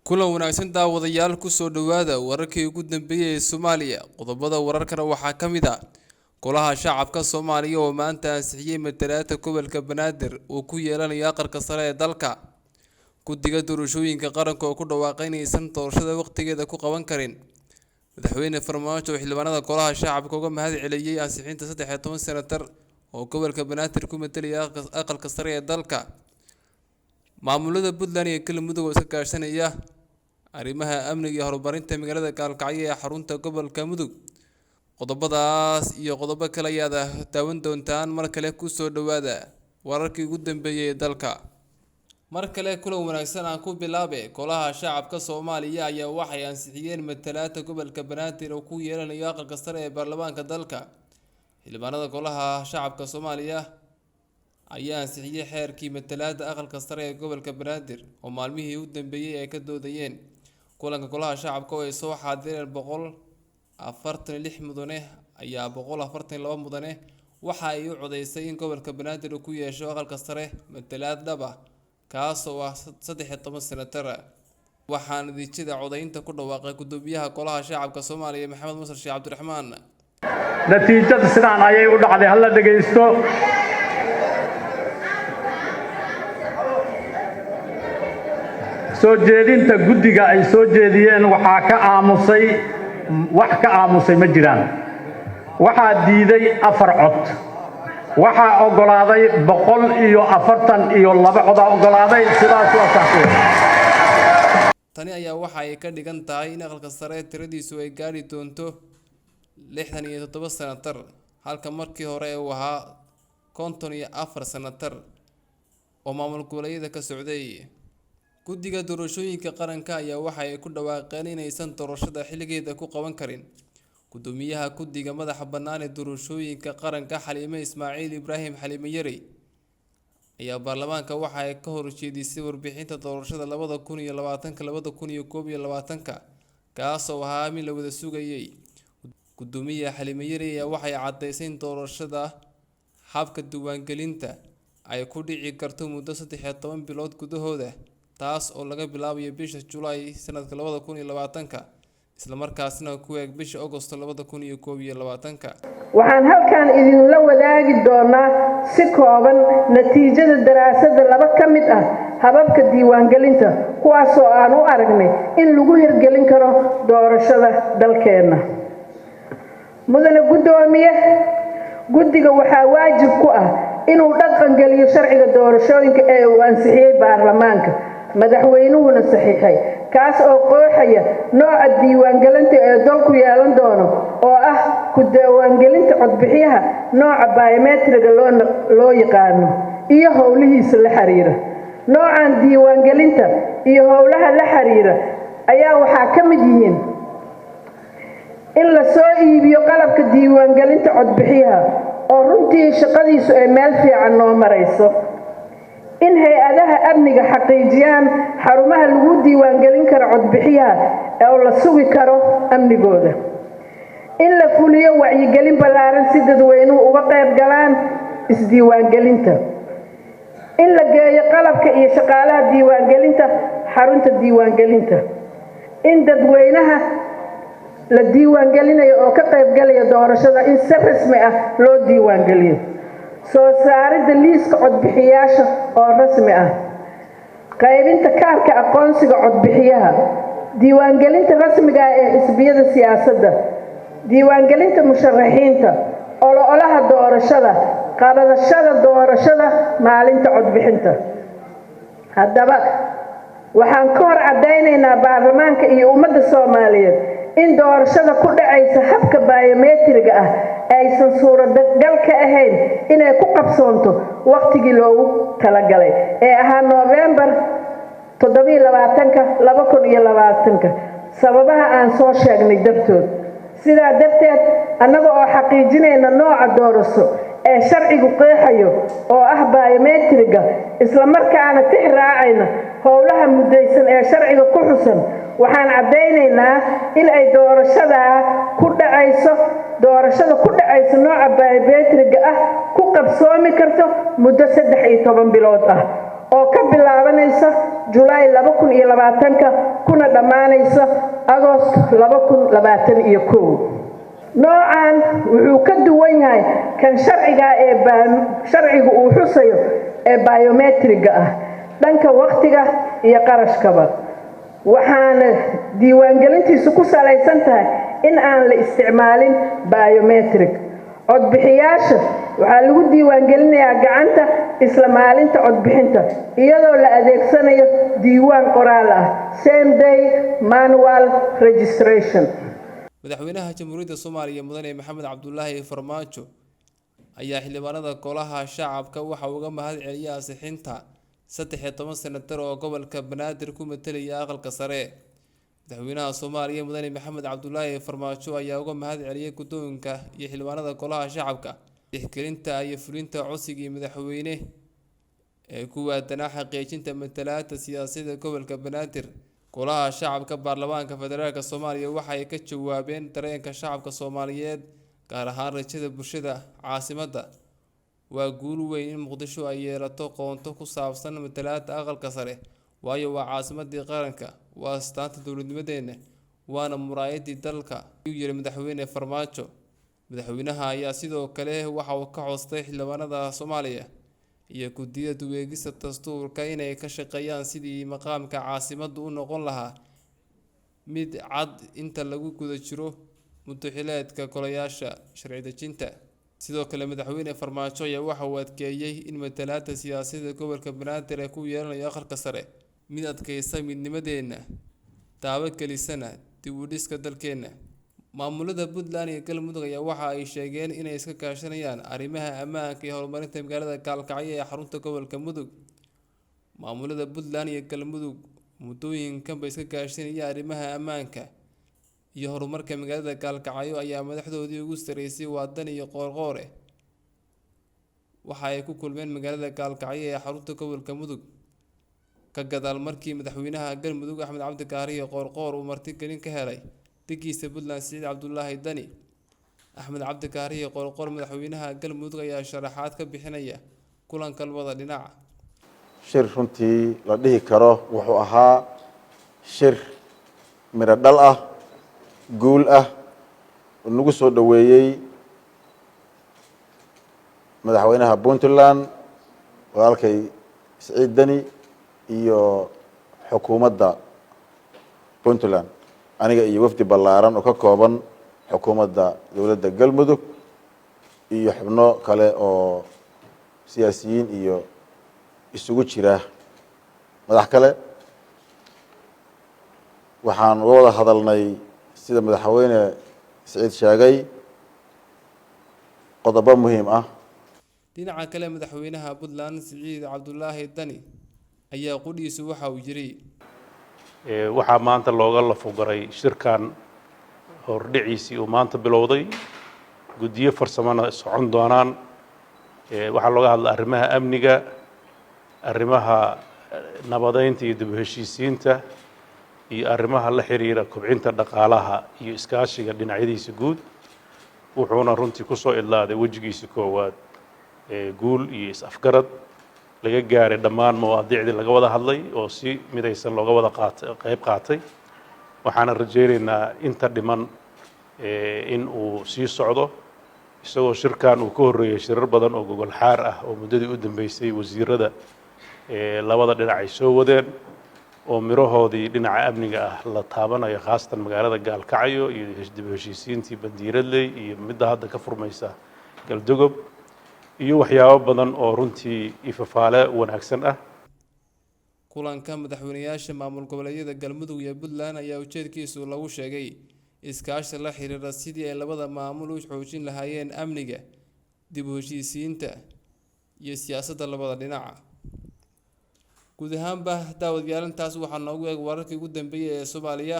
Kulan wanaagsan daawadayaal, kusoo dhawaada wararkii ugu dambeeyay ee Soomaaliya. Qodobada wararkana waxaa ka mid ah Golaha Shacabka Soomaaliya oo maanta ansixiyay matalaadda gobolka Banaadir uu ku yeelanayo aqalka sare ee dalka. Guddiga doorashooyinka qaranka oo ku dhawaaqay inaysan doorashada waqtigeeda ku qaban karin. Madaxweyne Farmaajo oo xildhibaanada Golaha Shacabka uga mahad celiyay ansixinta 13 senatar oo gobolka Banaadir ku matalaya aqalka sare ee dalka. Maamulada Puntland iyo Galmudug oo iska kaashanaya arrimaha amniga iyo horumarinta magaalada Gaalkacyo ee xarunta gobolka Mudug. Qodobadaas iyo qodobo kale ayaad daawan doontaan. Mar kale kusoo dhawaada wararkii ugu dambeeyay ee dalka. Mar kale kulan wanaagsan aan ku bilaabe. Golaha Shacabka Soomaaliya ayaa waxay ansixiyeen matalaadda gobolka Banaadir oo ku yeelanayo aqalka sare ee baarlamaanka dalka. Xildhibaanada Golaha Shacabka Soomaaliya ayaa ansixiyay xeerkii matalaadda aqalka sare ee gobolka Banaadir oo maalmihii u dambeeyay ay ka doodayeen. Kulanka Golaha Shacabka oo ay soo xaadireen 146 mudane ayaa 142 mudane waxa ay u codeysay in gobolka Banaadir uu ku yeesho aqalka sare matalaad dhab ah, kaas oo ah 13 senatar. Waxaa natiijada codeynta ku dhawaaqay Gudoomiyaha Golaha Shacabka Soomaaliya Maxamed Mursal Sheekh Cabdiraxmaan. Natiijada sidaan ayay u dhacday, hala dhegaysto. Soo jeedinta guddiga ay soo jeediyeen waxaa ka aamusay, wax ka aamusay ma jiraan. Waxaa diiday 4 cod, waxaa oggolaaday 142 codaa oggolaaday. Sidaas waa sax. Tani ayaa waxa ay ka dhigan tahay in aqalka sare tiradiisu ay gaari doonto 67 senatar, halka markii hore uu ahaa 54 senatar oo maamul goboleedyada ka socday. Guddiga doorashooyinka qaranka ayaa waxa ay ku dhawaaqeen inaysan doorashada xilligeeda ku qaban karin. Gudoomiyaha Guddiga Madaxa Bannaan ee Doorashooyinka Qaranka Xaliime Ismaaciil Ibraahim Xaliime Yari ayaa baarlamaanka waxa ay ka horjeedisay warbixinta doorashada 2020 2021, kaas oo ahaa mid la wada sugayay. Gudoomiyaha Xaliime Yari ayaa waxay caddeysay in doorashada habka diiwaangelinta ay ku dhici karto muddo 13 bilood gudahooda, taas oo laga bilaabayo bisha July sanadka 2020, isla markaasna ku eg bisha Agosto 2021. Waxaan halkan idinla wadaagi doonaa si kooban natiijada daraasadda laba ka mid ah hababka diiwaangelinta, kuwaasoo aan u aragnay in lagu hirgelin karo doorashada dalkeenna. Mudane Guddoomiye, guddiga waxaa waajib ku ah inuu dhaqan geliyo sharciga doorashooyinka ee uu ansixiyey baarlamaanka, madaxweynuhuna saxiixay, kaas oo qeexaya nooca diiwaangelinta ee dalku yeelan doono, oo ah ku diiwaangelinta codbixiyaha nooca biometriga loo yaqaano iyo howlihiisa la xiriira. Noocan diiwaangelinta iyo howlaha la xiriira ayaa waxaa ka mid yihiin in la soo iibiyo qalabka diiwaangelinta codbixiyaha, oo runtii shaqadiisu ay meel fiican noo marayso, in hay-adaha amniga xaqiijiyaan xarumaha lagu diiwaangelin karo codbixiyaha oo la sugi karo amnigooda, in la fuliyo wacyigelin ballaaran si dadweynuhu uga qayb galaan isdiiwaangelinta, in la geeyo qalabka iyo shaqaalaha diiwaangelinta xarunta diiwaangelinta, in dadweynaha la diiwaangelinayo oo ka qaybgalaya doorashada in si rasmi ah loo diiwaangeliyo, soo saaridda liiska codbixiyaasha oo rasmi ah, qaybinta kaarka aqoonsiga codbixiyaha, diiwaangelinta rasmiga ah ee xisbiyada siyaasadda, diiwaangelinta musharaxiinta, ololaha doorashada, qabadashada doorashada maalinta codbixinta. Haddaba waxaan ka hor caddaynaynaa baarlamaanka iyo ummadda Soomaaliyeed in doorashada ku dhacaysa habka biometriga ah aysan suuragal ka ahayn inay ku qabsoonto waqtigii loogu talagalay ee ahaa Noofembar 27-ka 2020-ka, sababaha aan soo sheegnay dartood. Sidaa darteed, annaga oo xaqiijinayna nooca doorasho ee sharcigu qeexayo oo ah biometriga, isla markaana tix raacayna howlaha muddaysan ee sharciga ku xusan, waxaan caddaynaynaa in ay doorashadaa ku dhacayso doorashada ku dhacayso nooca biometriga ah ku qabsoomi karto muddo 13 bilood ah oo ka bilaabanaysa Julaay 2020-ka kuna dhammaanaysa Agost 2021. Noocan wuxuu ka duwan yahay kan sharciga ee sharcigu uu xusayo ee biometriga ah dhanka waqtiga iyo qarashkaba, waxaana diiwaangelintiisu ku salaysan tahay in aan la isticmaalin biometric. Codbixiyaasha waxaa lagu diiwaangelinayaa gacanta isla maalinta codbixinta iyadoo la adeegsanayo diiwaan qoraal ah, same day manual registration. Madaxweynaha Jamhuuriyadda Soomaaliya Mudane Maxamed Cabdulaahi Farmaajo ayaa xildhibaanada Golaha Shacabka waxa uu uga mahad celiyay ansixinta 13 senatar oo gobolka Banaadir ku metelaya aqalka sare. Madaxweynaha Soomaaliya Mudane Maxamed Cabdulaahi Farmaajo ayaa uga mahad celiyay guddoonka iyo xildhibaanada Golaha Shacabka tixgelinta iyo fulinta codsigii madaxweyne ee ku aadanaa xaqiijinta matalaadda siyaasadda gobolka Banaadir. Golaha Shacabka Baarlamaanka Federaalk Soomaaliya waxa ay ka jawaabeen dareenka shacabka Soomaaliyeed, gaar ahaan rajada bulshada caasimadda. Waa guul weyn in Muqdisho ay yeelato qoonto ku saabsan matalaadda aqalka sare, waayo waa caasimaddii qaranka, waa astaanta dowladnimadeenna, waana muraayadii dalka, ayuu yiri Madaxweyne Farmaajo. Madaxweynaha ayaa sidoo kale waxa uu ka codsaday xildhibaanada Soomaaliya iyo guddiyada dib u eegista dastuurka inay ka shaqeeyaan sidii maqaamka caasimaddu u noqon lahaa mid cad inta lagu guda jiro muddo xileedka golayaasha sharci dejinta. Sidoo kale Madaxweyne Farmaajo ayaa waxa uu adkeeyay in matalaadda siyaasadda gobolka Banaadir ay ku yeelanayo aqalka sare mid adkaysa midnimadeenna, taabagelisana dib u dhiska dalkeenna. Maamulada Puntland iyo Galmudug ayaa waxa ay sheegeen inay iska kaashanayaan arrimaha ammaanka iyo horumarinta magaalada Gaalkacyo ee xarunta gobolka Mudug. Maamulada Puntland iyo Galmudug muddooyinkan bay iska kaashanayeen arrimaha ammaanka iyo horumarka magaalada Gaalkacyo ayaa madaxdoodii ugu sareysay Waddan iyo Qoorqoore waxa ay ku kulmeen magaalada Gaalkacyo ee xarunta gobolka Mudug ka gadaal markii madaxweynaha Galmudug Axmed Cabdi Kaariye Qoorqoor uu martigelin ka helay degiisa Puntland Siciid Cabdulaahi Dani. Axmed Cabdi Kaariye Qoorqoor madaxweynaha Galmudug ayaa sharaxaad ka bixinaya kulanka labada dhinac. Shir runtii la dhihi karo wuxuu ahaa shir midho dhal ah, guul ah, oo nagu soo dhoweeyey madaxweynaha Puntland walaalkay Siciid Deni iyo xukuumadda Puntland, aniga iyo wafdi ballaaran oo ka kooban xukuumadda dowladda Galmudug iyo xubno kale oo siyaasiyiin iyo isugu jira madax kale. Waxaan uga wada hadalnay, sida madaxweyne Siciid sheegay, qodobo muhiim ah. Dhinaca kale madaxweynaha Puntland Siciid Cabdulaahi Dani ayaa qudhiisu waxa uu yiri: Waxaa maanta looga lafogaray shirkan hordhiciisii uu maanta bilowday, guddiyo farsamona socon doonaan. Waxaa looga hadla arrimaha amniga, arrimaha nabadeynta iyo dib u heshiisiinta, iyo arrimaha la xiriira kobcinta dhaqaalaha iyo iskaashiga dhinacyadiisa guud. Wuxuuna runtii kusoo idlaaday wejigiisa koowaad guul iyo is-afgarad laga gaaray dhammaan mawaadiicdii laga wada hadlay oo si midaysan looga wada qaat qayb qaatay. Waxaana rajaynaynaa inta dhiman in uu sii socdo, isagoo shirkan uu ka horreeyey shirar badan oo gogol xaar ah oo muddadii u dambeysay wasiirada labada dhinac ay soo wadeen, oo mirahoodii dhinaca amniga ah la taabanayo, khaasatan magaalada Gaalkacyo iyo dib u heshiisiintii Bandiiradley iyo midda hadda ka furmaysa Galdogob iyo waxyaabo badan oo runtii ifafaale wanaagsan ah. Kulanka madaxweynayaasha maamul goboleedyada Galmudug iyo Puntland ayaa ujeedkiisu lagu sheegay iskaashi la xiriira sidii ay labada maamul u xoojin lahaayeen amniga, dib u heshiisiinta iyo siyaasadda labada dhinac. Guud ahaanba daawadayaal, intaas waxaa noogu eeg wararkii ugu dambeeyay ee Soomaaliya.